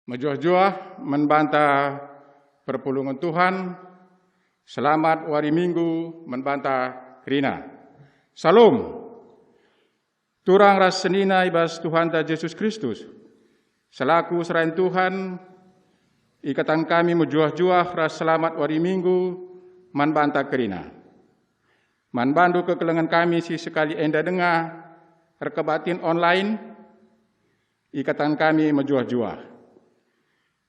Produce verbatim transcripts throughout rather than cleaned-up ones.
Mejuah-juah man banta perpulungen Tuhan, selamat wari Minggu man banta kerina. Salom. Turang ras senina i bas Tuhanta Jesus Kristus, selaku serayan Tuhan, ikataken kami mejuah-juah ras selamat wari Minggu man banta kerina. Man bandu kekelengen kami si sekali enda denga erkebaktin online, ikataken kami mejuah-juah.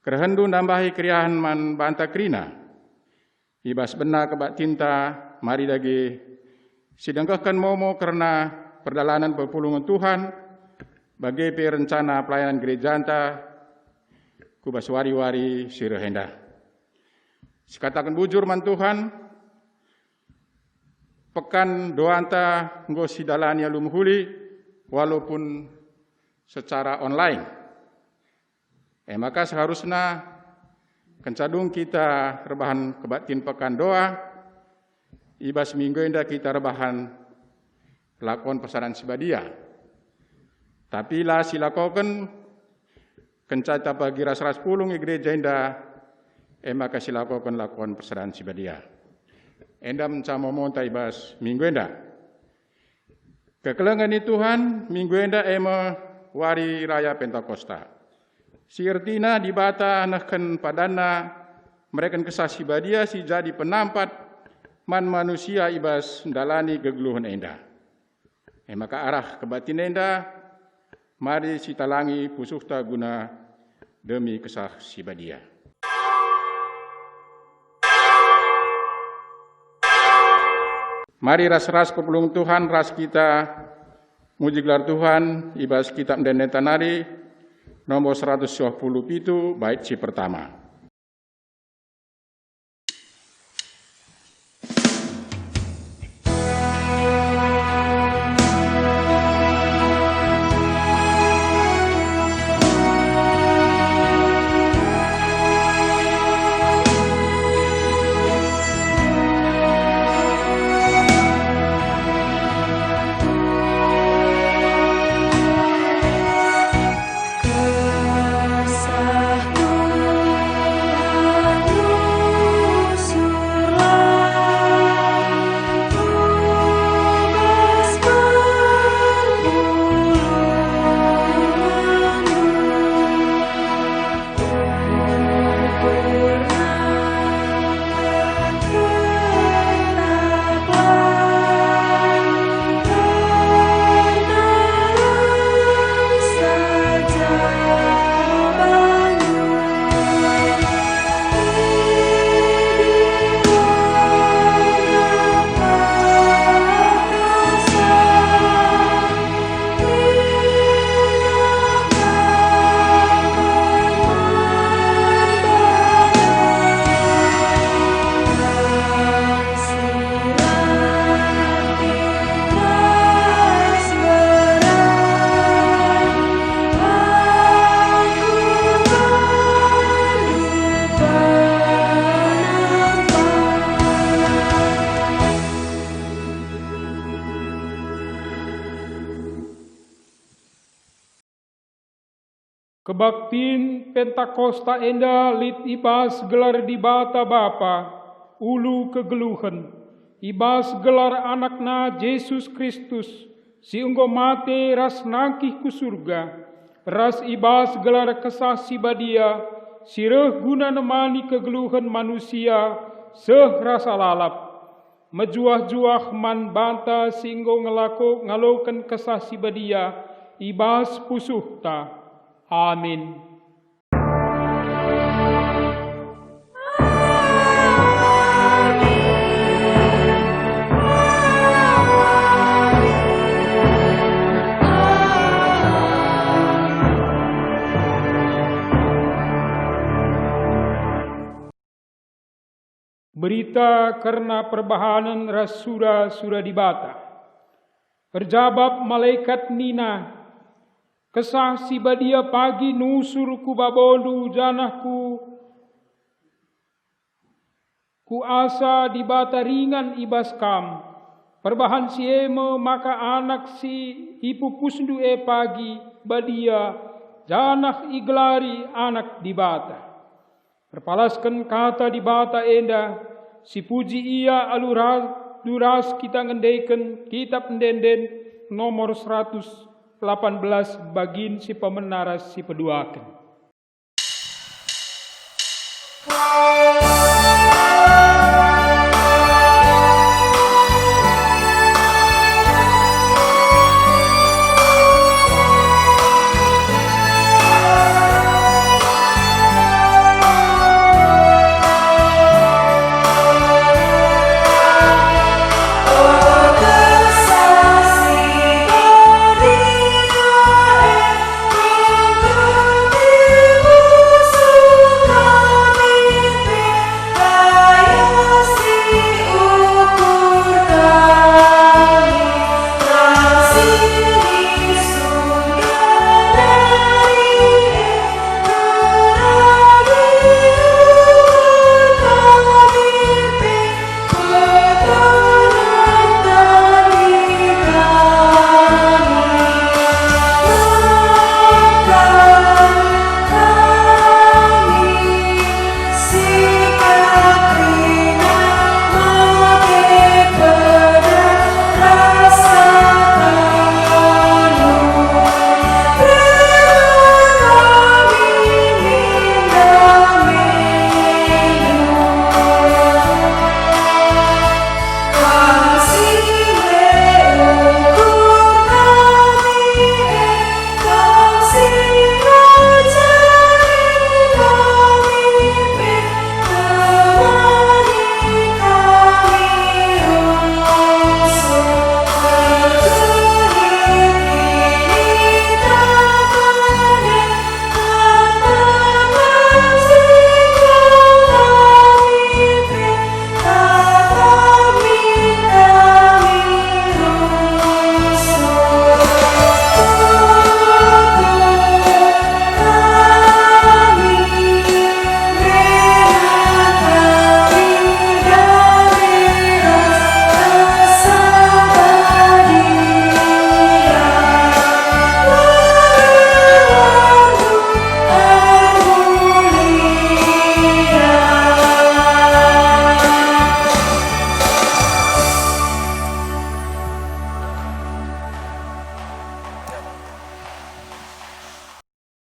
Kerehenndu nambahi keriahen man banta kerina. I bas bena kebaktinta, mari dage sidengkehken momo kerna perdalanen perpulungen Tuhan, bage pe rencana pelayanan gerejanta ku bas wari-wari si reh enda. Sikataken bujur man Tuhan, pekan doanta enggo sidalani alu mehuli, walaupun secara online. E maka seharusna kenca dung kita erbahan kebaktin pekan doa, i bas minggu enda kita erbahan lakon persadan si badia. Tapi la silakoken kenca kita pagi ras-ras pulung i gereja enda, e maka silakoken lakon persadan si badia. Enda menca momonta i bas minggu enda. Kekelengen ni Tuhan, minggu enda e me Wari Raya Pentakosta. Si ertina Dibata nehken padanNa mereken Kesah Si Badia si jadi penampat man manusia i bas ndalani kegeluhen enda. E maka arah kebaktin enda, mari sitalangi pusuhta guna demi Kesah Si Badia. Mari ras-ras perpulungen Tuhan ras kita muji gelar Tuhan i bas Kitab Ende-enden nari, nomor seratus dua puluh pitu, bait si pertama. Kebaktin Pentakosta enda lit i bas gelar Dibata Bapa, ulu kegeluhen, i bas gelar AnakNa Jesus Kristus, si enggo mate ras nangkih ku Surga, ras i bas gelar Kesah Si Badia, si reh guna nemani kegeluhen manusia seh rasa lalap. Mejuah-juah man banta si enggo ngelako-, ngaloken Kesah Si Badia i bas pusuhta. Amin. Berita kerna perbahanen ras sura-sura Dibata. Erjabap malekat nina, "Kesah Si Badia pagi nusur ku babondu janah ku, ku asa Dibata ringan i bas kam. Perbahan si e me maka Anak si ipupusndu e pagi badia, janah igelari Anak Dibata. Erpalasken Kata Dibata enda, sipuji Ia alu ra-, alu ras kita ngendeken Kitap Ende-enden nomor seratus lapan belas, bagin si pemena ras si peduaken.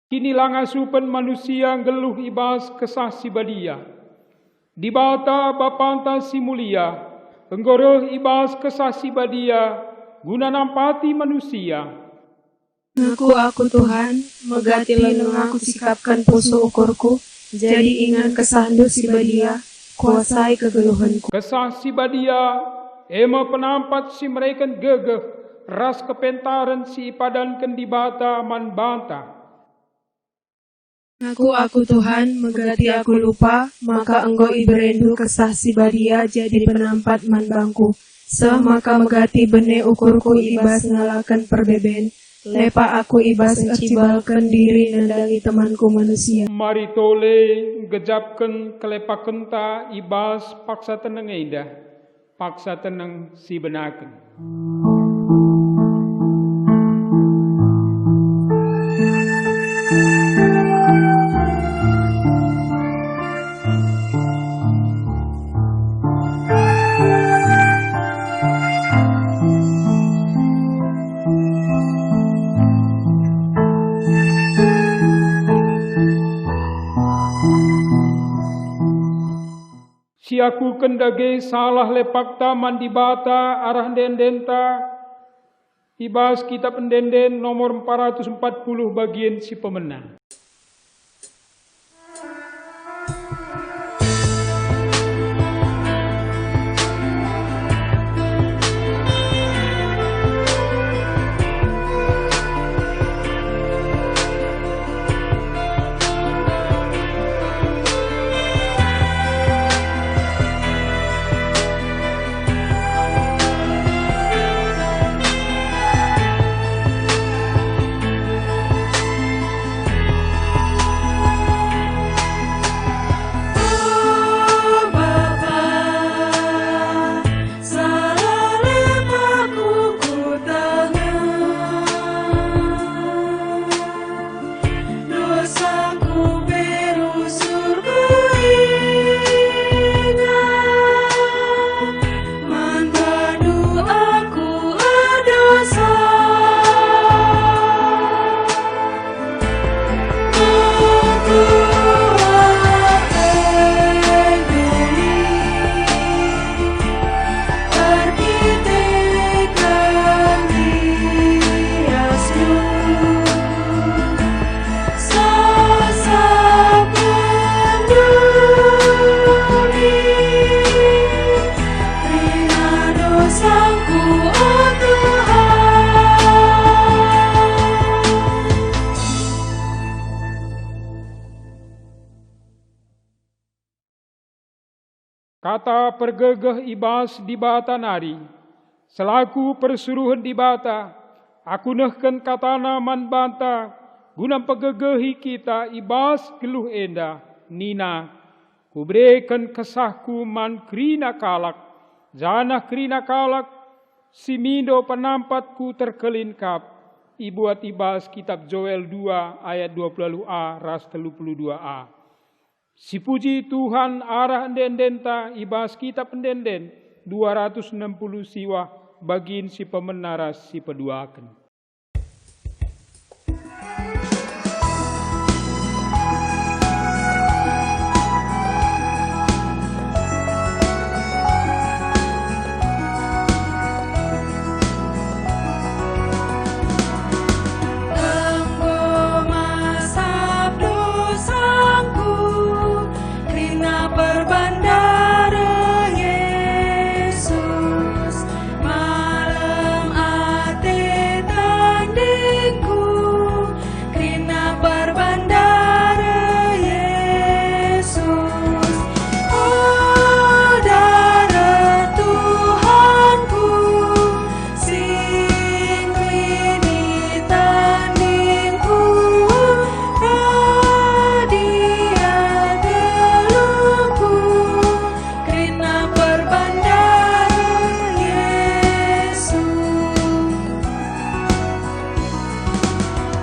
Kinilangasupen manusia nggeluh i bas Kesah Si Badia. Dibata, Bapanta si mulia, enggo reh i bas Kesah Si Badia guna nampati manusia. Ngaku aku, Tuhan, megati lebe aku sikapken pusuh ukurku, jadi ingan KesahNdu si Badia, kuasai kegeluhenku. Kesah Si Badia, e me penampat si mereken gegeh ras kepentaren si ipadanken Dibata man banta. Ngaku aku, Tuhan, megati aku lupa, maka enggo ibereNdu Kesah Si Badia jadi penampat man bangku, seh maka megati bene ukurku i bas ngalaken perbeben, lepak aku i bas ercibalken diri nandangi temanku manusia. Mari tole nggejapken kelepakenta i bas paksa teneng enda. Paksa teneng si benaken. Siakuken dage salah lepakta man Dibata arah ende-endenta, i bas Kitap Ende-enden nomor empat ratus empat puluh bagin si pemena. Kata pergegeh i bas Dibata nari. Selaku persuruhen Dibata, aku nehken katana man banta guna mpegegehi kita i bas geluh enda, nina, "Kubereken kesahku man kerina kalak, janah kerina kalak si mindo penampatku terkelin kap." Ibuat i bas kitab Joel dua ayat dua puluh a ras telu puluh dua a. Sipuji Tuhan arah ende-endenta i bas kitab ende-enden dua ratus enam puluh siwah bagin si pemena ras si peduaken. Enggo masap dosangku, kerina perbandare Yesus, malem ate tandingku, kerina perbandare Yesus. O dareh Tuhanku, sing klini tandingku, radia geluhku, kerina perbandare Yesus.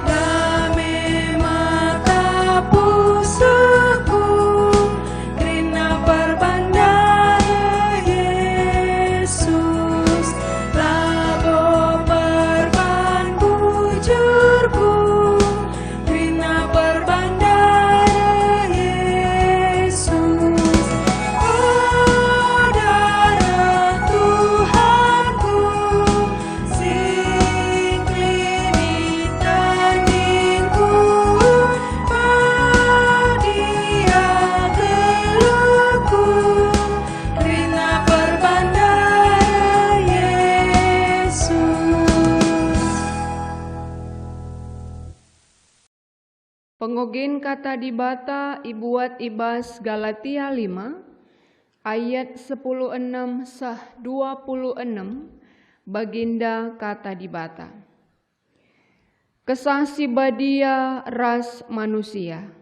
Dame mata pusuhku, kerina perbandare Yesus, labo perban bujurku, kerina perbandare Yesus. O dareh Tuhanku, sing klini tandingku, radia geluhku, kerina perbandare Yesus. Pengogen Kata Dibata ibuat i bas Galatia lima ayat sepuluh enem seh dua puluh enem, baginda Kata Dibata. Kesah Si Badia ras manusia.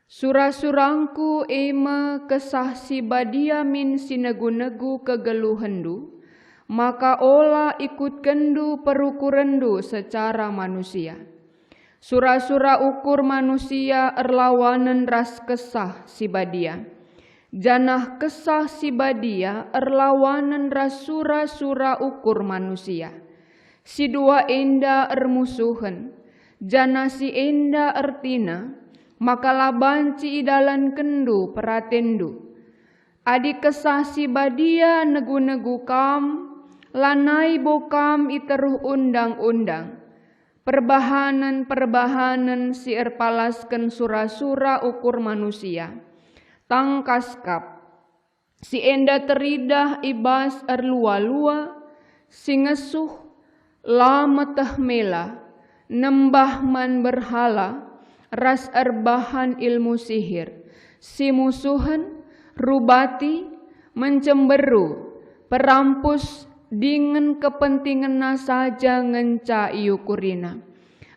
Sura-surangku e me Kesah Si Badia min si negu-negu kegeluhenndu, maka ola ikutkenndu perukurenndu secara manusia. Sura-sura ukur manusia erlawanen ras Kesah Si Badia, janah Kesah Si Badia erlawanen ras sura-sura ukur manusia. Si dua enda ermusuhen, janah si enda ertina, maka la banci idalankenndu peratenndu. Adi Kesah Si Badia negu-negu kam, lanai bo kam i teruh undang-undang. Perbahanen-perbahanen si erpalasken sura-sura ukur manusia, tangkas kap. Si enda teridah i bas erlua-lua, si ngesuh, la meteh mela, nembah man berhala, ras erbahan ilmu sihir, si musuhen, rubati, mencemberu, perampus, dingen kepentingenna saja ngenca iukurina.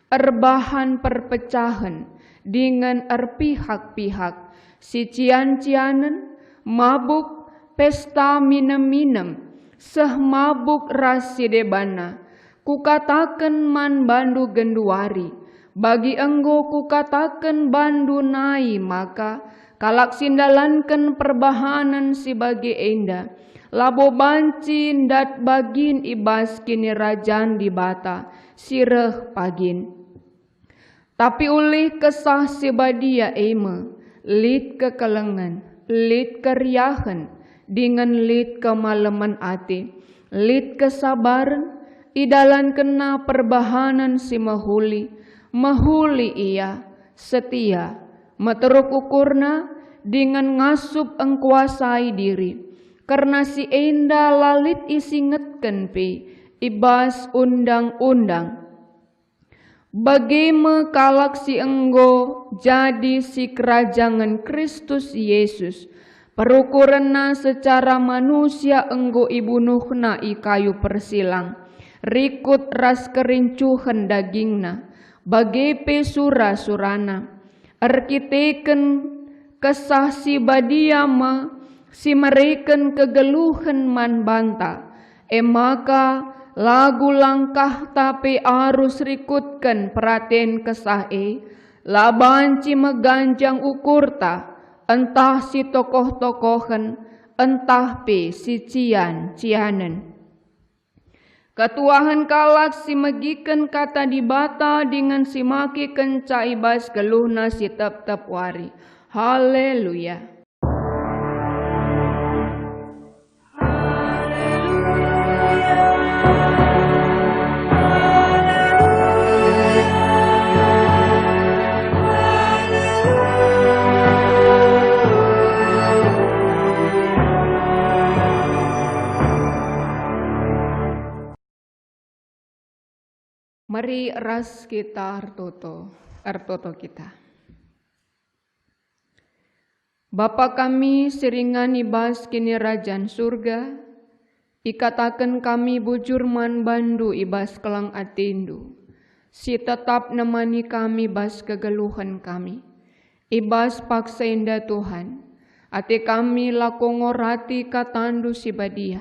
Erbahan perpecahen dingen erpihak-pihak, si cian-cianen, mabuk, pesta minem-minem, seh mabuk ras si debanna. Kukataken man bandu genduari, bagi enggo kukataken bandu nai maka kalak si ndalanken perbahanen si bage enda labo banci ndat bagin i bas Kinirajan Dibata si reh pagin. Tapi ulih Kesah Si Badia e me, lit kekelengen, lit keriahen, dingen lit kemalemen ate, lit kesabaren, idalankenna perbahanen si mehuli, mehuli ia, setia, meteruk ukurna, dingen ngasup engkuasai diri. Kerna si enda la lit isingetken pe i bas Undang-undang. Bage me kalak si enggo jadi sikerajangen Kristus Jesus, Perukurenna secara manusia enggo ibunuhna i kayu persilang, rikut ras kerincuhen dagingna, bage pe sura-surana. Erkiteken Kesah Si Badia me si mereken kegeluhen man banta, e maka lagu langkahta pe arus rikutken peraten Kesah e, la banci meganjang ukurta, ntah si tokoh-tokohen, ntah pe si cian-cianen. Ketuahen kalak si megiken Kata Dibata dingen si make kenca i bas geluhna si tep-tep wari. Haleluya! Mari ras kita ertoto, ertoto kita. Bapa kami si ringan i bas Kinirajan Surga, ikataken kami bujur man bandu i bas keleng atendu, si tetap nemani kami bas kegeluhen kami. I bas paksa enda Tuhan, ate kami lako ngorati katandu si badia.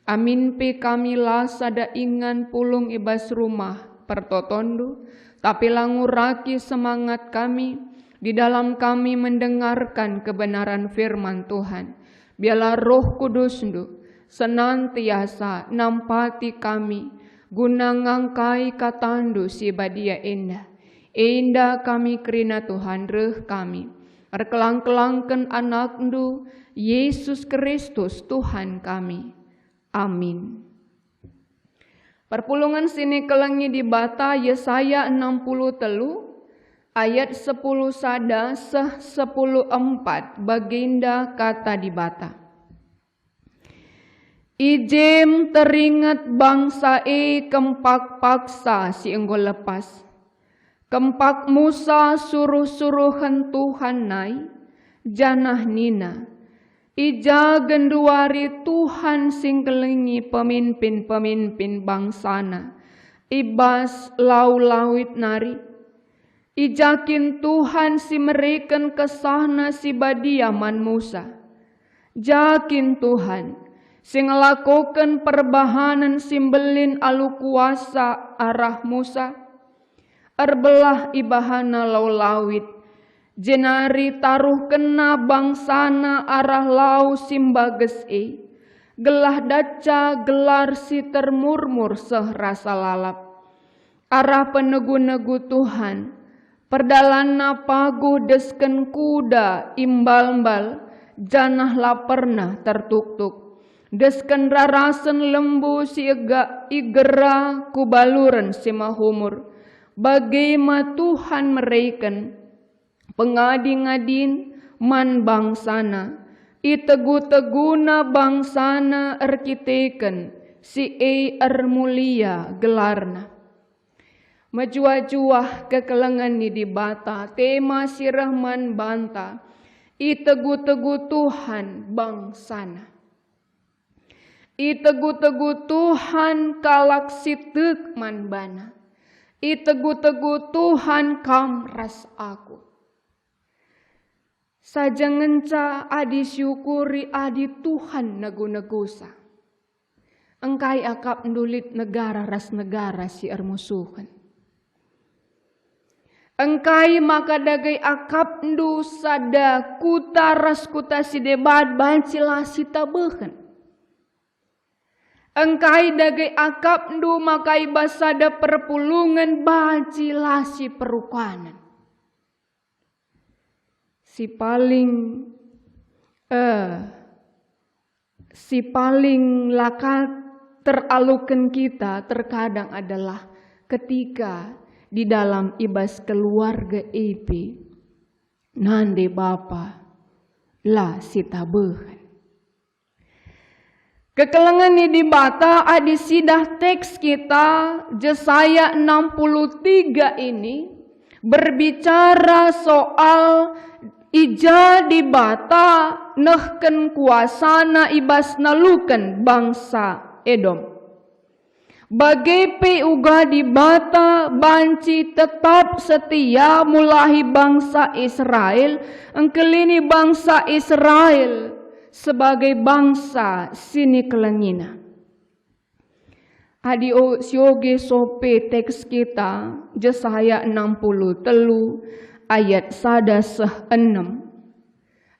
Amin pe kami la sada ingan pulung i bas rumah pertotondu, tapi la nguraki semangat kami di dalam kami mendengarkan kebenaran firman Tuhan. Biarlah Roh Kudusndu senantiasa nampati kami guna ngangkai katandu si badia enda. Enda kami kerina Tuhan reh kami, erkelang-kelangken AnakNdu, Yesus Kristus, Tuhan kami. Amin. Perpulungen si nikelengi Dibata, Yesaya enam puluh telu, ayat sepuluh sada seh sepuluh empat, bagenda Kata Dibata. I jem teringet bangsa e kempak paksa si enggo lepas, kempak Musa suruh-suruhen Tuhan nai, janah nina, "I ja genduari Tuhan si ngkelengi peminpin-peminpin bangsaNa i bas lau lawit nari?" I ja kin Tuhan si mereken kesahNa si badia man Musa? Ja kin Tuhan si ngelakoken perbahanen si mbelin alu kuasa arah Musa? Erbelah ibahanNa lau lawit, jenari taruhkenNa bangsaNa arah lau si mbages e, gelah datca gelar si termurmur seh rasa lalap. Arah penegu-negu Tuhan, perdalanNa paguh desken kuda imbal-mbal, janah la pernah tertuktuk. Desken rarasen lembu si ega-, igera ku baluren si mahumur, bage me Tuhan mereken pengadi-ngadin man bangsaNa, itegu-teguNa bangsaNa erkiteken si e ermulia gelarNa. Mejuah-juah kekelengen ni Dibata, tema si reh man banta, itegu-tegu Tuhan bangsaNa. Itegu-tegu Tuhan kalak si tek man baNa. Itegu-tegu Tuhan kam ras aku. Saja ngenca adi siukuri adi Tuhan negu-negusa. Engkai akapndu lit negara ras negara si ermusuhen? Engkai maka dage akapndu sada kuta ras kuta si deban banci la sitabehen? Engkai dage akapndu maka i bas sada perpulungen banci la siperukanen? Si paling, eh, si paling la ka teraluken kita terkadang adalah ketika di dalam i bas keluarga e pe nande bapa la sitabehen. Kekelengen ni Dibata adi sidah teks kita, Jesaya enam puluh tiga ini berbicara soal i ja Dibata nehken kuasana i bas naluken bangsa Edom. Bage pe uga Dibata banci tetap setia mulahi bangsa Israel, engkelini bangsa Israel sebagai bangsa si nikelengina. Adi o-, sioge sope teks kita, Jesaya enam puluh telu ayat sada seh enem,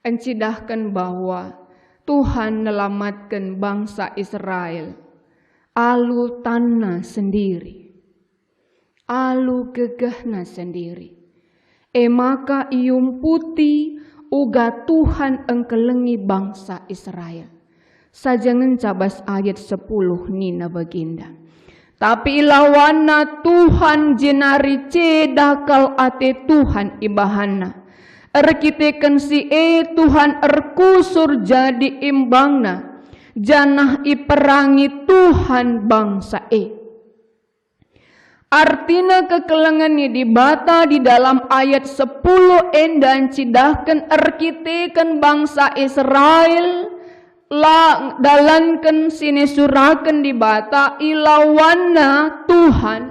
encidahken bahwa Tuhan nelamatken bangsa Israel alu tanna sendiri, alu gegehna sendiri. E maka iumputi uga Tuhan engkelengi bangsa Israel. Saja ngenca bas ayat sepuluh nina baginda. Tapi ilawanna Tuhan jenari ceda kal ate Tuhan ibahanna. Erkiteken si e Tuhan erkusur jadi imbangna, janah iperangi Tuhan bangsa e. Artina kekelengen ni Dibata di dalam ayat sepuluh enda ncidahken erkiteken bangsa Israel la dalanken si nisuraken Dibata, ilawanna Tuhan,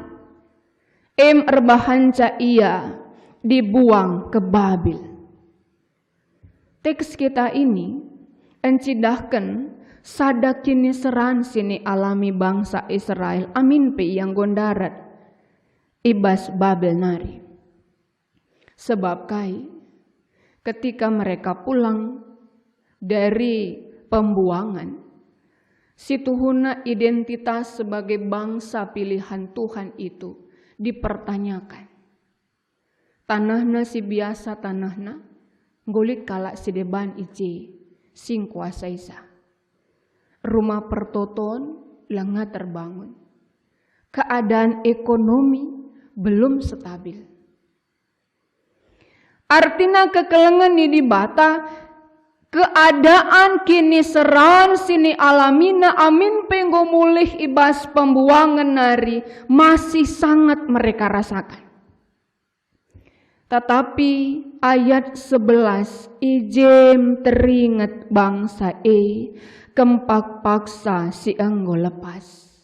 em erbahanca ia dibuang ke Babil. Teks kita ini encidahken sada kiniseran si nialami bangsa Israel amin pe ia enggo ndarat i bas Babel nari. Sebab kai? Ketika mereka pulang dari pembuangan, situhuna identitas sebagai bangsa pilihan Tuhan itu dipertanyakan. Tanehna si biasa tanehna, enggo lit kalak si deban i je si ngkuasaisa. Rumah pertoton langa terbangun. Keadaan ekonomi belum stabil. Artina kekelengen ni Dibata, keadaan kiniseran si nialamina amin pe enggo mulih i bas pembuangen nari masih sangat mereka rasakan. Tetapi ayat sebelas, i jem teringet bangsa e kempak paksa si enggo lepas.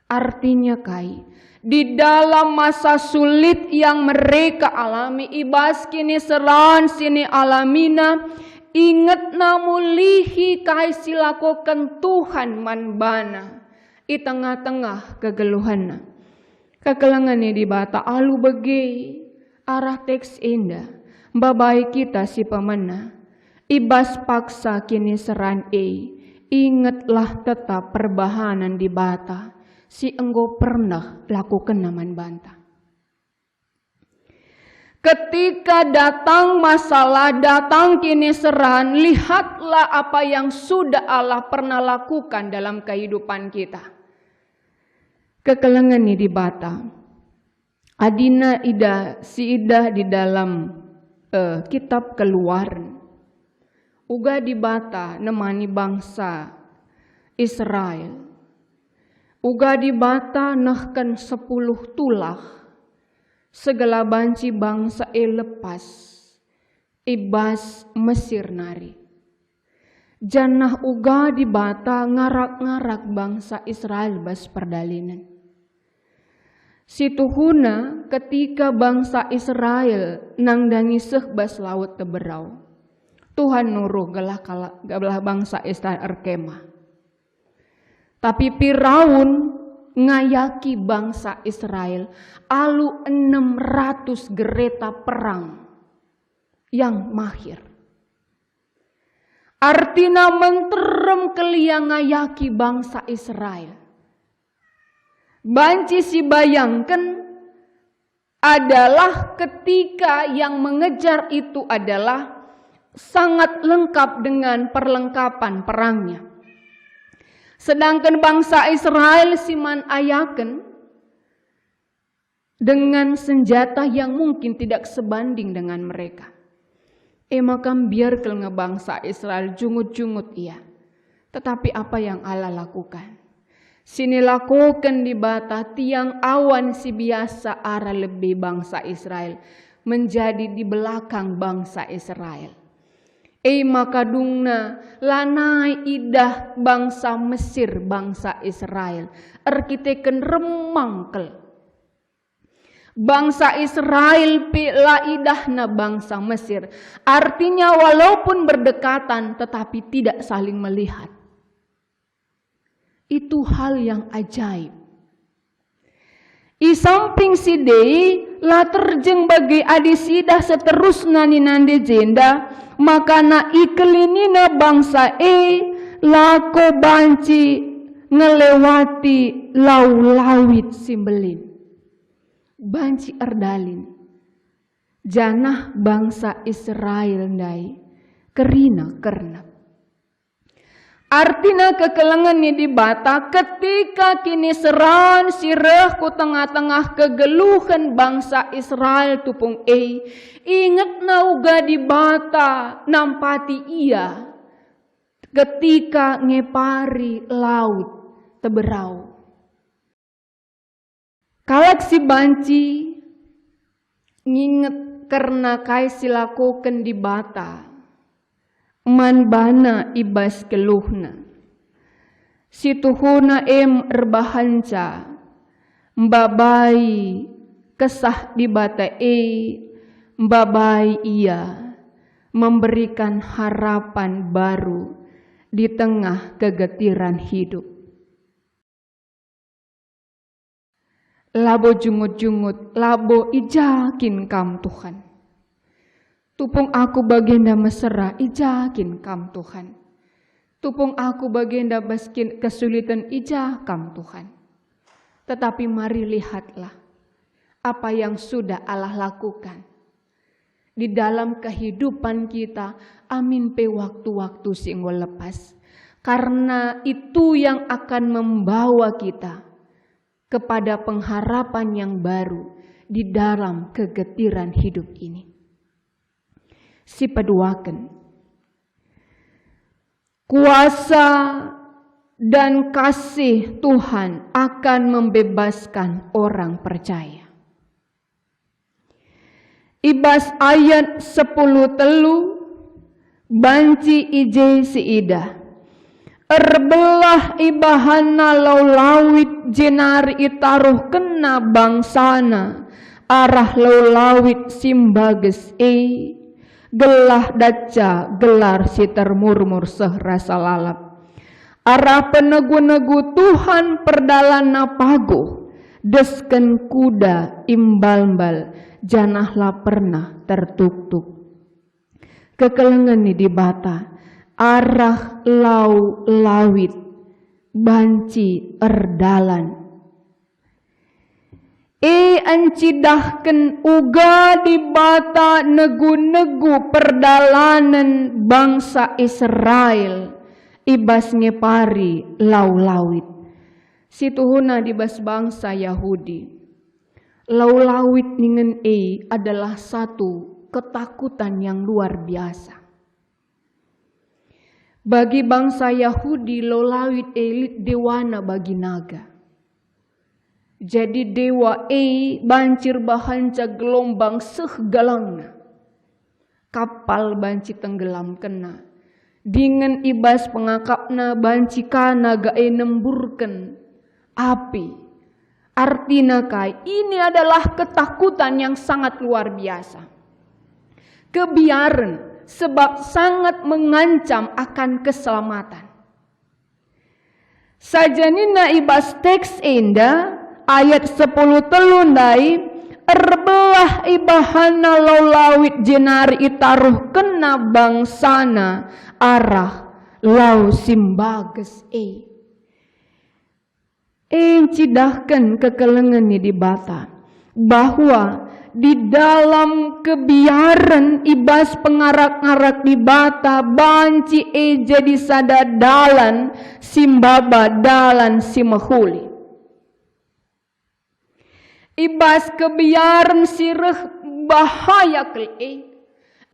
Artinya kai? Di dalam masa sulit yang mereka alami, i bas kiniseran si nialamina, ingetna mulihi kai si lakoken Tuhan man bana i tengah-tengah kegeluhenna. Kekelengen ni Dibata alu bage arah teks enda, mbabai kita si pemena. I bas paksa kiniseran e, ingetlah tetap perbahanen Dibata si enggo pernah lakokenNa man banta. Ketika datang masalah, datang kiniseran, lihatlah apa yang sudah Allah pernah lakukan dalam kehidupan kita. Kekelengen ni Dibata. Adina ida, siidah di dalam, eh, kitab Keluaran. Uga Dibata nemani bangsa Israel. Uga Dibata nehken sepuluh tulah, segela banci bangsa e lepas i bas Mesir nari. Janah uga Dibata ngarak-ngarak bangsa Israel bas perdalinen. Situhuna ketika bangsa Israel nandangi seh bas Laut Teberau, Tuhan nuruh gelah kala-, gelah bangsa Israel erkemah. Tapi Firaun ngayaki bangsa Israel alu enem ratus gereta perang yang mahir. Artina menterem kelia ngayaki bangsa Israel. Banci sibayangken adalah ketika yang mengejar itu adalah sangat lengkap dengan perlengkapan perangnya. Sedangkan bangsa Israel si man ayaken dengan senjata yang mungkin tidak sebanding dengan mereka. E maka mbiar kal nge bangsa Israel jungut-jungut ia. Tetapi apa yang Allah lakukan? Si nilakoken Dibata, tiang awan si biasa arah lebe bangsa Israel menjadi di belakang bangsa Israel. E maka dungna lanai idah bangsa Mesir bangsa Israel, erkiteken remang kal. Bangsa Israel pe la idahna bangsa Mesir. Artinya, walaupun berdekatan, tetapi tidak saling melihat. Itu hal yang ajaib. I samping si dei, la terjeng bage adi sidah seterusna nina ndai jenda, makana ikelinina bangsa e lako banci ngelewati lau lawit si mbelin. Banci erdalin. Janah bangsa Israel ndai kerina kernep. Artina kekelengen ni Dibata ketika kiniseran si reh ku tengah-tengah kegeluhen bangsa Israel tupung e, ingetna uga Dibata nampati ia ketika ngepari laut teberau. Kalak si banci nginget kerna kai si lakoken Dibata man bana i bas geluhna. Si tuhuna em erbahanca, mbabai Kesah Dibata e, mbabai ia, memberikan harapan baru di tengah kegetiran hidup. Labo jungut-jungut, labo, i ja kin Kam, Tuhan? Tupung aku bagenda mesera, i ja kin Kam, Tuhan? Tupung aku bagenda bas kin kesulitan, i ja Kam, Tuhan? Tetapi mari lihatlah apa yang sudah Allah lakukan di dalam kehidupan kita, amin pe waktu-waktu si enggo lepas. Karena itu yang akan membawa kita kepada pengharapan yang baru di dalam kegetiran hidup ini. Si peduaken, kuasa dan kasih Tuhan akan membebaskan orang percaya. I bas ayat sepuluh telu banci i je siidah, erbelah ibahanna lau lawit jenari itaruhkenna bangsana arah lau lawit si mbages e, gelah datca gelar si termurmur seh rasa lalap. Arah penegu-negu Tuhan perdalanna paguh, desken kuda imbalmbal, janah la pernah tertuktuk. Kekelengen ni Dibata arah lau lawit banci erdalan. E encidahken uga Dibata negu-negu perdalanen bangsa Israel i bas ngepari lau lawit. Situhuna i bas bangsa Yahudi, lau lawit ningen e adalah satu ketakutan yang luar biasa. Bagi bangsa Yahudi, lau lawit e lit dewana bagi naga. Jadi dewa e banci erbahanca gelombang seh galangna. Kapal banci tenggelamkenna. Dingen i bas pengakapna banci ka naga e nemburken api. Artina kai? Ini adalah ketakutan yang sangat luar biasa. Kebiaren, sebab sangat mengancam akan keselamatan. Saja nina i bas teks enda, ayat sepuluh telu ndai, erbelah ibahanna lau lawit jenari itaruhkenna bangsana arah lau si mbages e. Encidahken kekelengen ni Dibata, bahwa di dalam kebiaren i bas pengarak-ngarak Dibata banci e jadi sada dalan si maba, dalan si mehuli. I bas kebiaren si reh bahaya kal e,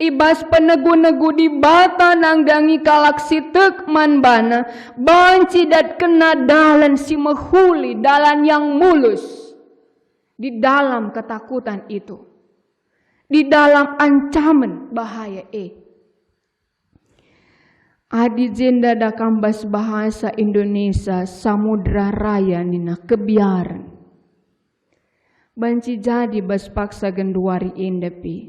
i bas penegu-negu Dibata nandangi kalak si tek man baNa, banci datkenna dalan si mehuli, dalan yang mulus. Di dalam ketakutan itu, di dalam ancaman bahaya e. Adi jenda dakam bas bahasa Indonesia Samudra Raya nina kebiaren. Banci jadi bas paksa genduari enda pe,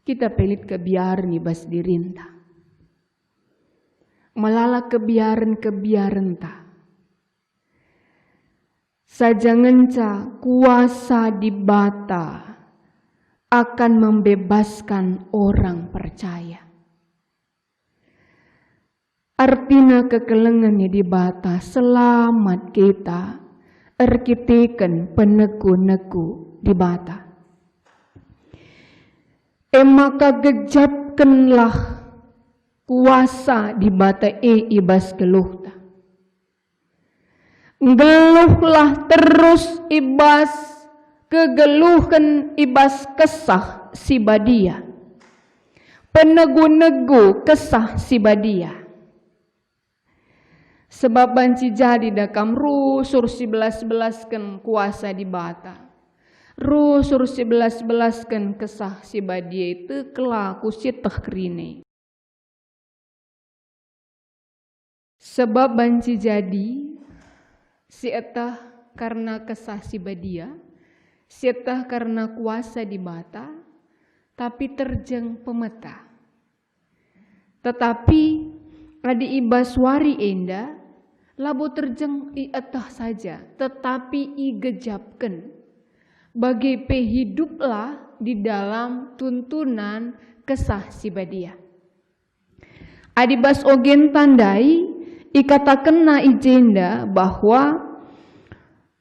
kita pe lit kebiaren i bas dirinta. Melala kebiaren-kebiarenta. Saja ngenca kuasa Dibata akan membebaskan orang percaya. Artina kekelengen ni Dibata selamat kita erkiteken penegu-negu Dibata. E maka gejapkenlah kuasa Dibata e i bas geluhta. Nggeluhlah terus i bas kegeluhen i bas Kesah Si Badia. Penegu-negu Kesah Si Badia. Sebab banci jadi dakam rusur sibelas-belasken kuasa Dibata. Rusur sibelas-belasken Kesah Si Badia itu kelaku sieteh kerina. Sebab banci jadi, sieteh kerna Kesah Si Badia, sieteh kerna kuasa Dibata, tapi terjeng pemeta. Tetapi, adi i bas wari enda, labo terjeng ieteh saja, tetapi igejapken. Bage pe hiduplah di dalam tuntunan Kesah Si Badia. Adi bas ogenta ndai, ikatakenna i jenda bahwa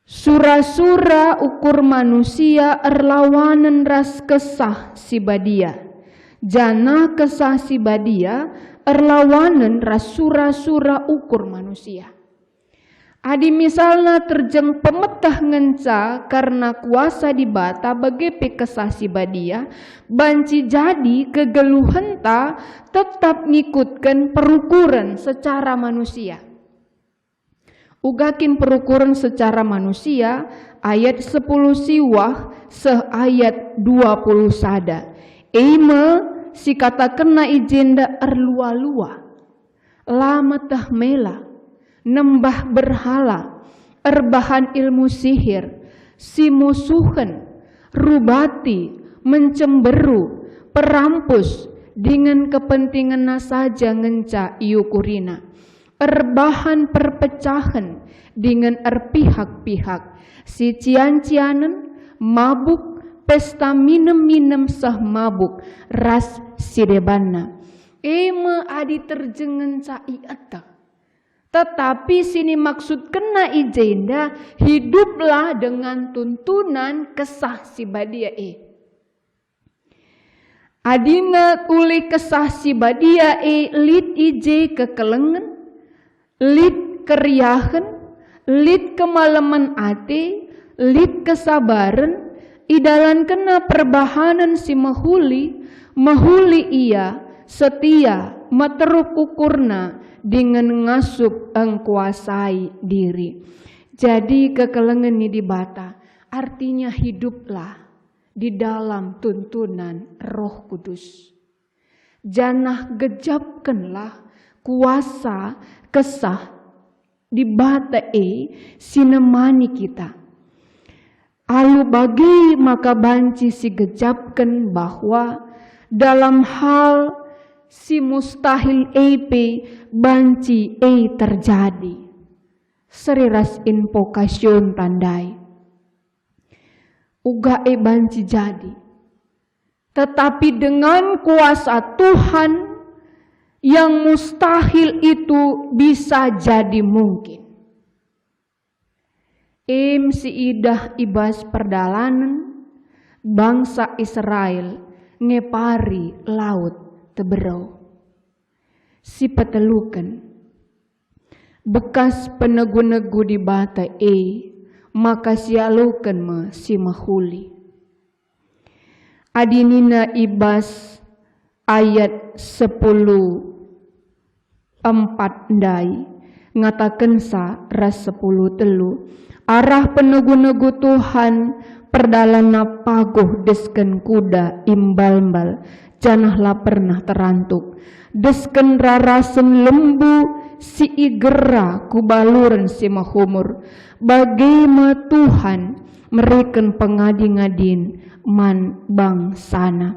sura-sura ukur manusia erlawanen ras Kesah Si Badia, janah Kesah Si Badia erlawanen ras sura-sura ukur manusia. Adi misalna terjeng pemeteh ngenca kerna kuasa Dibata bage pe Kesah Si Badia, banci jadi kegeluhenta tetap ngikutken perukuren secara manusia. Uga kin perukuren secara manusia, ayat sepuluh siwah seh ayat dua puluh sada. E me sikatakenna i jenda erlua-lua. La meteh mela, nembah berhala, erbahan ilmu sihir, simusuhen, rubati, mencemberu, perampus, dingen kepentingenna saja ngenca iukurina. Erbahan perpecahen dingen erpihak-pihak, sician-cianen, mabuk, pesta minem-minem seh mabuk, ras si debanna. E me adi terjeng ngenca ieteh. Tetapi si nimaksudkenna i jenda, hiduplah dengan tuntunan Kesah Si Badia e. Adina ulih Kesah Si Badia e lit i je kekelengen, lit keriahen, lit kemalemen ate, lit kesabaren, idalankenna perbahanen si mehuli, mehuli ia, setia, meteruk ukurna, dingen ngasup engkuasai diri. Jadi kekelengen ni Dibata, artinya hiduplah di dalam tuntunan Roh Kudus. Janah gejapkenlah kuasa Kesah Dibata e si nemani kita. Alu bage maka banci sigejapken bahwa dalam hal si mustahil e pe banci e terjadi. Seri ras invokasionta ndai. Uga e banci jadi. Tetapi dengan kuasa Tuhan, yang mustahil itu bisa jadi mungkin. Em siidah i bas perdalanen, bangsa Israel ngepari Laut Teberau. Si peteluken, bekas penegu-negu Dibata e maka sialoken me si mehuli. Adi nina i bas ayat sepuluh empat ndai, ngatakensa ras sepuluh telu, "Arah penegu-negu Tuhan, perdalanna paguh desken kuda imbalmbal, janah la pernah terantuk. Desken rarasen lembu si igera ku baluren si mehumur, bage me Tuhan mereken pengadi-ngadin man bangsaNa.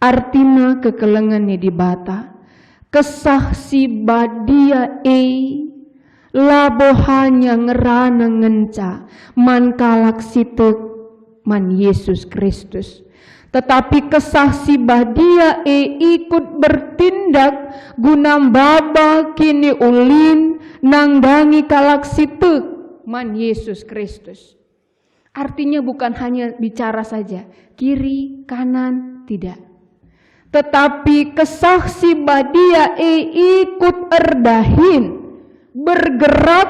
Artina kekelengen ni Dibata, Kesah Si Badia e labo hanya ngerana ngenca man kalak si tek man Yesus Kristus, tetapi Kesah Si Badia e ikut bertindak guna maba kiniulin nandangi kalak si tek man Yesus Kristus. Artinya bukan hanya bicara saja, kiri, kanan, tidak. Tetapi Kesah Si Badia e ikut erdahin, bergerak,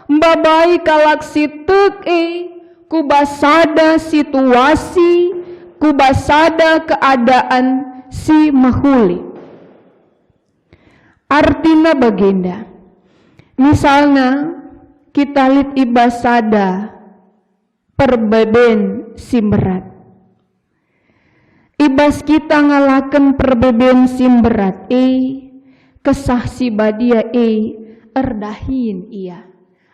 mbabai kalak si tek e ku bas sada situasi, ku bas sada keadaan si mehuli. Artina bagenda, misalna kita lit i bas sada perbeben si mberat. I bas kita ngalaken perbeben si mberat e, Kesah Si Badia e erdahin ia.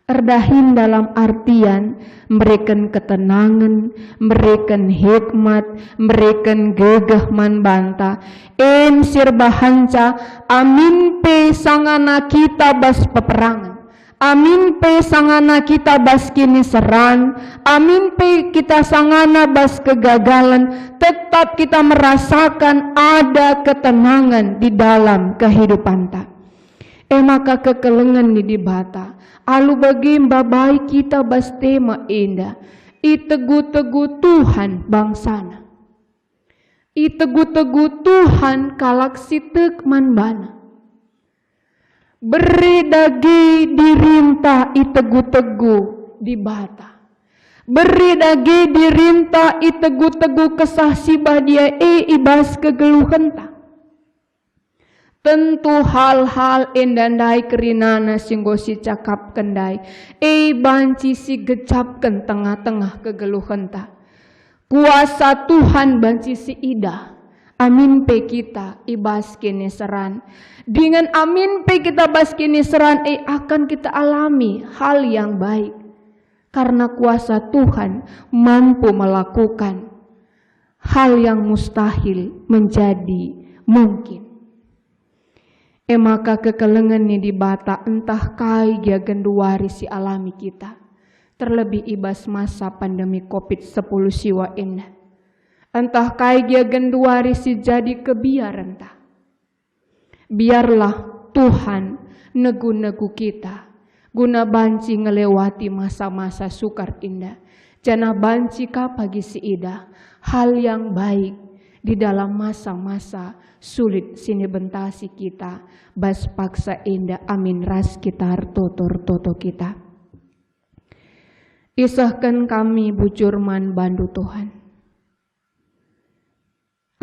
Erdahin dalam artian mereken ketenangen, mereken hikmat, mereken gegeh man banta. En si erbahanca amin pe sangana kita bas peperangen. Amin pe sangana kita bas kiniseran, amin pe kita sangana bas kegagalan, tetap kita merasakan ada ketenangan di dalam kehidupanta. E maka kekelengen ni Dibata, alu bage mbabai kita bas tema enda, itegu-tegu Tuhan bangsaNa. Itegu-tegu Tuhan kalak si tek man baNa. Bere dage dirinta itegu-tegu Dibata. Bere dage dirinta itegu-tegu Kesah Si Badia e i bas kegeluhenta. Tentu hal-hal enda ndai kerinana si enggo sicakapken ndai, e banci sigejapken tengah-tengah kegeluhenta. Kuasa Tuhan banci siidah, amin pe kita i bas kiniseran. Dingen amin pe kita bas kiniseran, e akan kita alami hal yang baik. Karena kuasa Tuhan mampu melakukan hal yang mustahil menjadi mungkin. E maka kekelengen ni Dibata ntah kai gia genduari si alami kita, terlebih i bas masa pandemi covid sepuluh siwa enda. Ntah kai gia genduari si jadi kebiarenta. Biarlah Tuhan negu-negu kita, guna banci ngelewati masa-masa sukar enda, janah banci ka pagi siidah hal yang baik di dalam masa-masa sulit si nibentasi kita bas paksa enda amin ras kita ertoto, ertoto kita. Isehken kami bujur man bandu, Tuhan.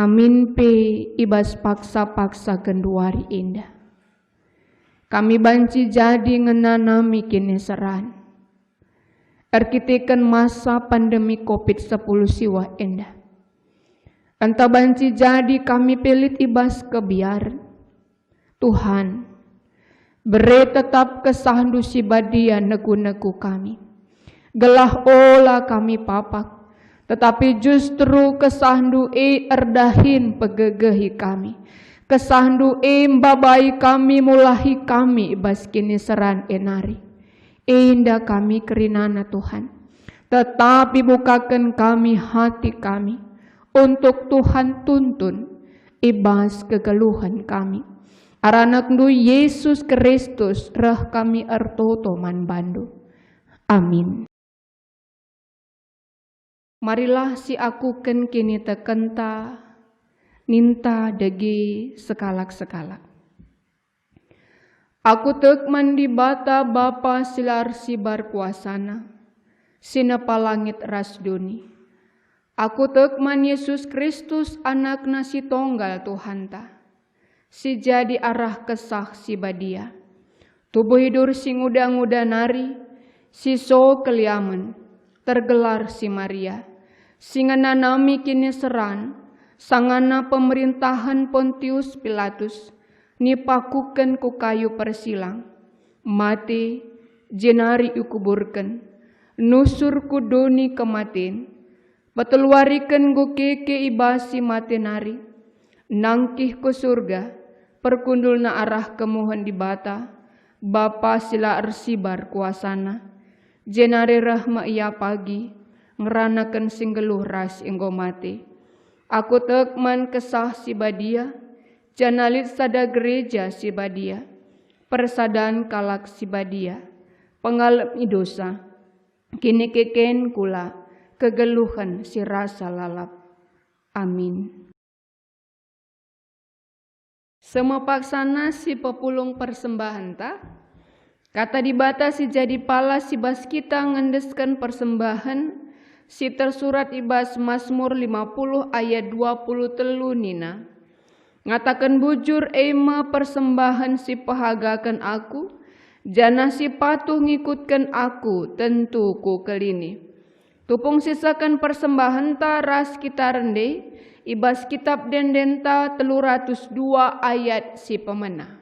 Amin pe i bas paksa-paksa genduari enda. Kami banci jadi ngenanami kiniseran. Erkiteken masa pandemi covid sepuluh siwa enda. Ntah banci jadi kami pe lit i bas kebiaren. Tuhan, bere tetap KesahNdu si Badia negu-negu kami, gelah ola kami papak, tetapi justru KesahNdu e erdahin pegegehi kami. KesahNdu e mbabai kami, mulahi kami i bas kiniseran e nari. Enda kami kerinana, Tuhan. Tetapi bukaken kami hati kami untuk Tuhan tuntun i bas kegeluhen kami. Arah AnakNdu Yesus Kristus reh kami ertoto man bandu. Amin. Marilah siakuken kinitekenta, ninta dage sekalak-sekalak. Aku tek man Dibata Bapa si la ersibar kuasaNa, si nepa langit ras doni. Aku tek man Yesus Kristus, AnakNa si Tonggal Tuhanta, si jadi arah Kesah Si Badia. Tubuh idur si nguda-nguda nari, si so keliamen, tergelar si Maria, si ngenanami kiniseran, Sangana pemerintahen Pontius Pilatus, nipakuken ku kayu persilang, mate, jenari ikuburken, nusur ku doni kematen, peteluariken enggo keke i bas si mate nari, nangkih ku Surga, perkundulna arah kemuhen Dibata, Bapa si la ersibar kuasaNa. Jenari reh me Ia pagi, ngeranaken si nggeluh ras enggo mate. Aku tek man Kesah Si Badia, janah lit sada gereja si badia, persadan kalak si badia, pengalemi dosa, kinikeken kula, kegeluhen si rasa lalap. Amin. Semepaksana si pepulung persembahenta, Kata Dibata si jadi pala si bas kita ngendesken persembahen si tersurat i bas Masmur lima puluh ayat dua puluh telu nina, "Ngataken bujur e me persembahen si pehagaken aku, janah si patuh ngikutken aku tentu kukelini." Tupung sisaken persembahenta ras kita rende i bas Kitap Ende-endenta telu ratus dua ayat si pemena.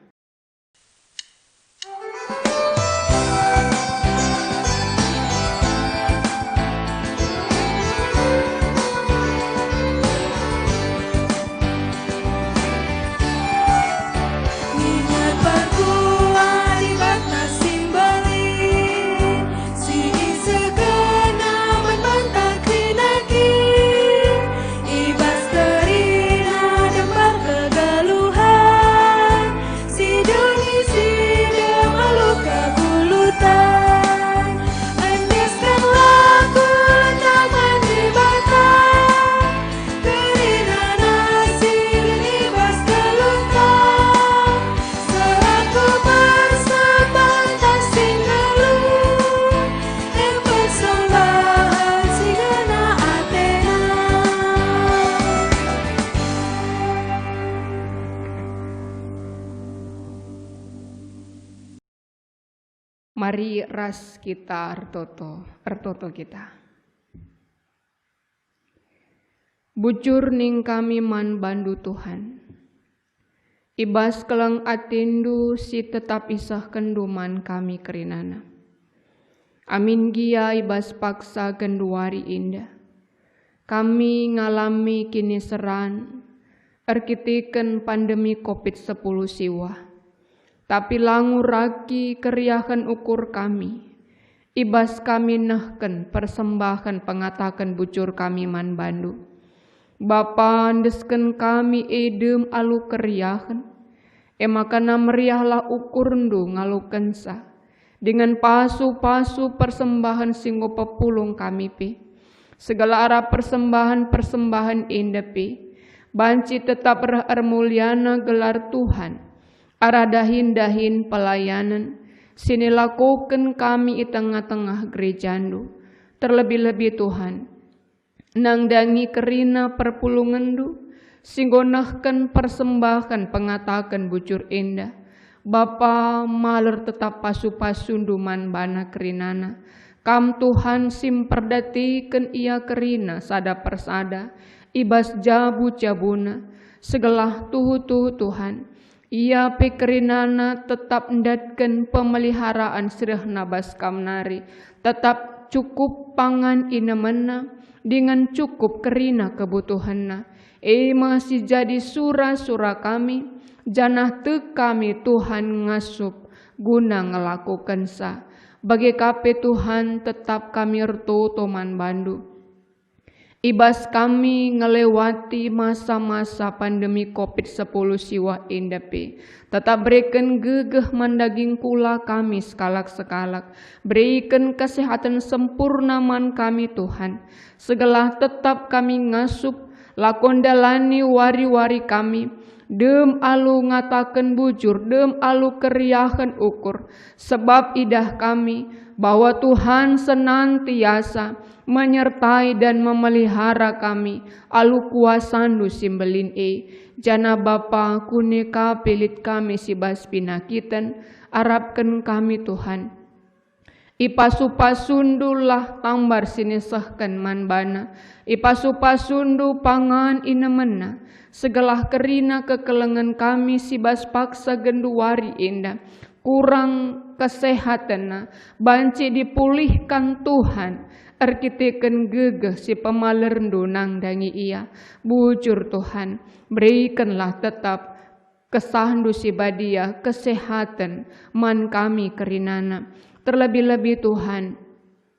Ingat perbuat Dibata si mbelin, si isegenNa man banta kerina kin, i bas kerina dembar kegeluhen, si doni si dem alu kegeluhen. Endeskenlah ku Taman Dibata, kerina nasi i bas geluhta, selaku persembahen si nggeluh, e persembahen si ngena atena. Mari ras kita ertoto, ertoto kita. Bujur ning kami man bandu, Tuhan, i bas keleng atendu si tetap isehkenNdu man kami kerinana. Amin gia i bas paksa genduari enda, kami ngalami kiniseran erkiteken pandemi covid sepuluh siwah. Tapi la nguraki keriahen ukur kami, i bas kami nehken persembahen pengataken bujur kami man bandu. Bapa, endesken kami e dem alu keriahen, e maka meriahlah ukurndu ngalokenca, dingen pasu-pasu persembahen si enggo pepulung kami pe. Segala arah persembahen-persembahen enda pe banci tetap reh ermuliana gelar Tuhan, arah dahin-dahin pelayanen si nilakoken kami i tengah-tengah gerejandu. Terlebih-lebih, Tuhan, nandangi kerina perpulungenndu si enggo nehken persembahen pengataken bujur enda. Bapa, maler tetap pasu-pasundu man bana kerinana. Kam, Tuhan, si mperdateken ia kerina sada persada i bas jabu-jabuna. Segelah tuhu-tuhu, Tuhan, ia pe kerinana tetap ndatken pemeliharaan si rehna bas Kam nari, tetap cukup pangan inemenna, dingen cukup kerina kebutuhenna. E me si jadi sura-sura kami, janah tek kami, Tuhan, ngasup guna ngelakokenca. Bage ka pe, Tuhan, tetap kami ertoto man bandu. I bas kami ngelewati masa-masa pandemi covid sepuluh siwah enda pe, tetap bereken gegeh man daging kula kami sekalak-sekalak. Beriken kesehatan sempurna man kami, Tuhan. Segelah tetap kami ngasup, lako ndalani wari-wari kami, dem alu ngataken bujur, dem alu keriahen ukur, sebab idah kami bahwa Tuhan senantiasa menyertai dan memelihara kami alu kuasaNdu si mbelin e. Janah Bapa, kune ka pe lit kami si bas penakiten, arapken kami, Tuhan. Ipasu-pasundulah tambar si nisehken man bana, ipasu-pasundu pangan inemenna, segelah kerina kekelengen kami si bas paksa genduari enda, kurang kesehatenna, banci dipulihkan Tuhan, erkiteken gegeh si pemalerndu nandangi ia. Bujur Tuhan, berikenlah tetap kesahndu si badia, kesehaten man kami kerinana. Terlebih-lebih Tuhan,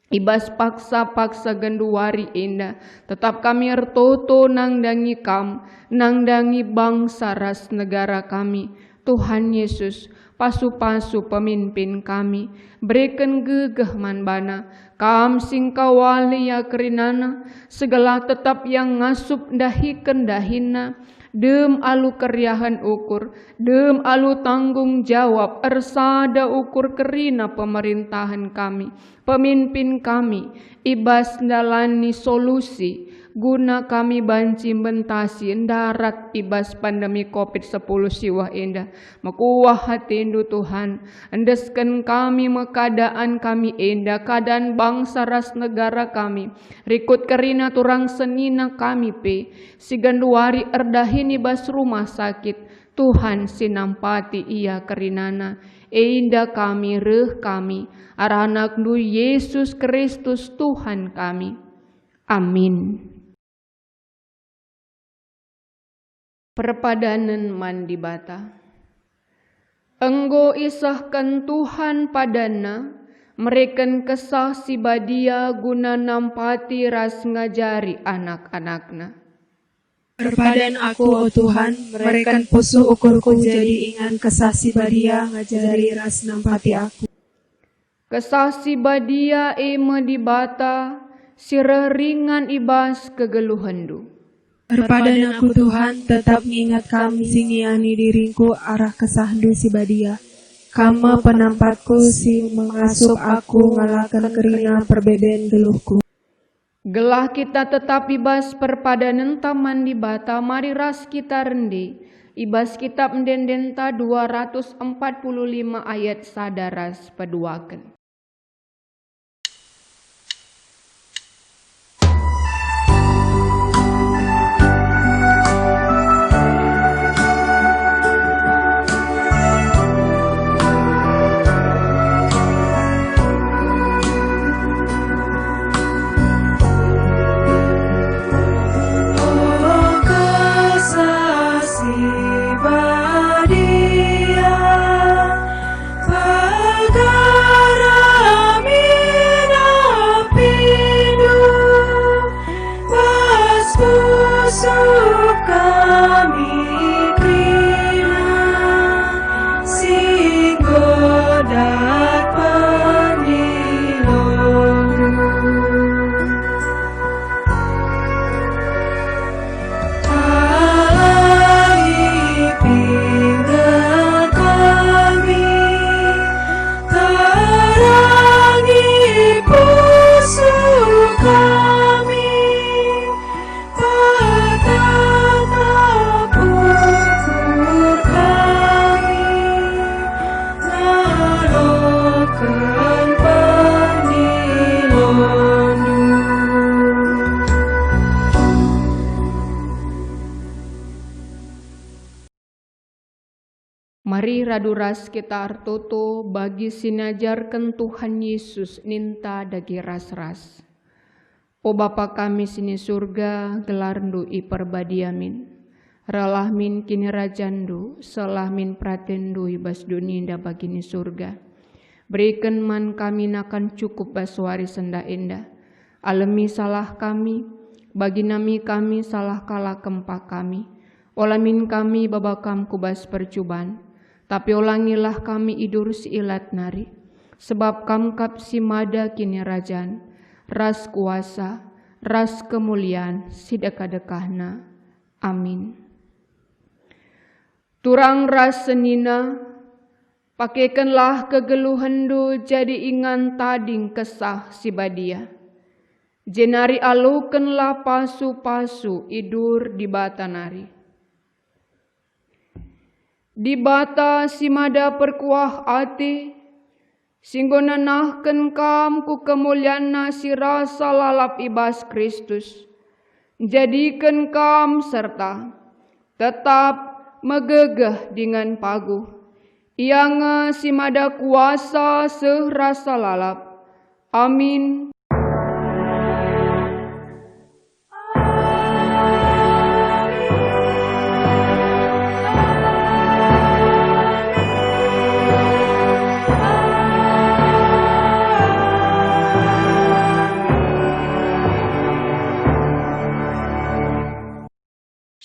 i bas paksa-paksa genduari enda, tetap kami ertoto nandangi Kam, nandangi bangsa ras negara kami. Tuhan Yesus, pasu-pasu pemimpin kami, bereken gegeh man bana, Kam si engkawali ia kerinana, segelah tetap ia ngasup ndahiken dahinna, dem alu keriahen ukur, dem alu tanggung jawab ersada ukur kerina pemerintahen kami, pemimpin kami, i bas ndalani solusi, guna kami banci mbentasi ndarat i bas pandemi covid sepuluh siwah enda. Mekuah atindu, Tuhan, endesken kami me keadaan kami enda, keadaan bangsa ras negara kami, rikut kerina turang senina kami pe, si genduari erdahin i bas rumah sakit. Tuhan si nampati ia kerinana, enda kami reh kami, arah AnakNdu Yesus Kristus Tuhan kami. Amin. Perpadanen man Dibata. Enggo isehken Tuhan padanNa, mereken Kesah Si Badia guna nampati ras ngajari anak-anakNa. Erpadan aku, o Tuhan, mereken pusuh ukurku jadi ingan Kesah Si Badia ngajari ras nampati aku. Kesah Si Badia e me Dibata si reh ringan i bas kegeluhenndu. Erpadan aku, Tuhan, tetap ngingat Kam si ngiani diringku arah KesahNdu Si Badia. Kam me penampatku si mengasup aku ngalaken kerina perbeben geluhku. Gelah kita tetap i bas perpadanenta man Dibata, mari ras kita rende i bas Kitap Ende-endenta dua ratus empat puluh lima ayat sada ras peduaken. Pas pusuh kami kerina si enggo dat pendiloNdu. Talangi pinggel kami, tarangi pusuh kami, Patah-patah pungkur kami ngaloken pendiloNdu. Mari radu ras kita ertoto bagi si niajarken Tuhan Yesus ninta dage ras-ras. O Bapa kami si ni Surga, gelarNdu iperbadia min. Rehlah min kinirajanNdu, sehlah min peratenNdu i bas doni enda bagi ni Surga. Beriken man kami nakan cukup bas wari sendah enda. Alemi salah kami, bagi nami kami salah kalak kempak kami. Ola min kami baba Kam ku bas percuban, tapi olangilah kami idur si ilat nari, sebab Kam kap si mada kinirajan, ras kuasa, ras kemulian si dekah-dekahna. Amin. Turang ras senina, pakekenlah kegeluhenndu jadi ingan tading Kesah Si Badia, jenari alokenlah pasu-pasu idur Dibata nari. Dibata si mada perkuah ate, Si enggo nenahken kam ku kemulianNa si rasa lalap i bas Kristus, njadiken kam serta tetap megegeh dingen paguh. Ia nge si mada kuasa seh rasa lalap. Amin.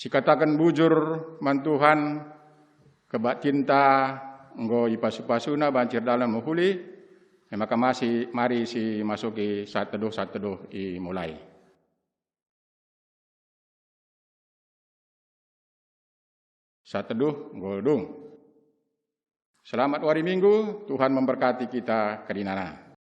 Sikataken bujur man Tuhan, kebatinta enggo ipasu-pasuna banci erdalan mehuli, e maka masi, mari si masuki saat teduh, saat teduh imulai. Saat teduh enggo dung. Selamat wari Minggu, Tuhan memberkati kita kerinana.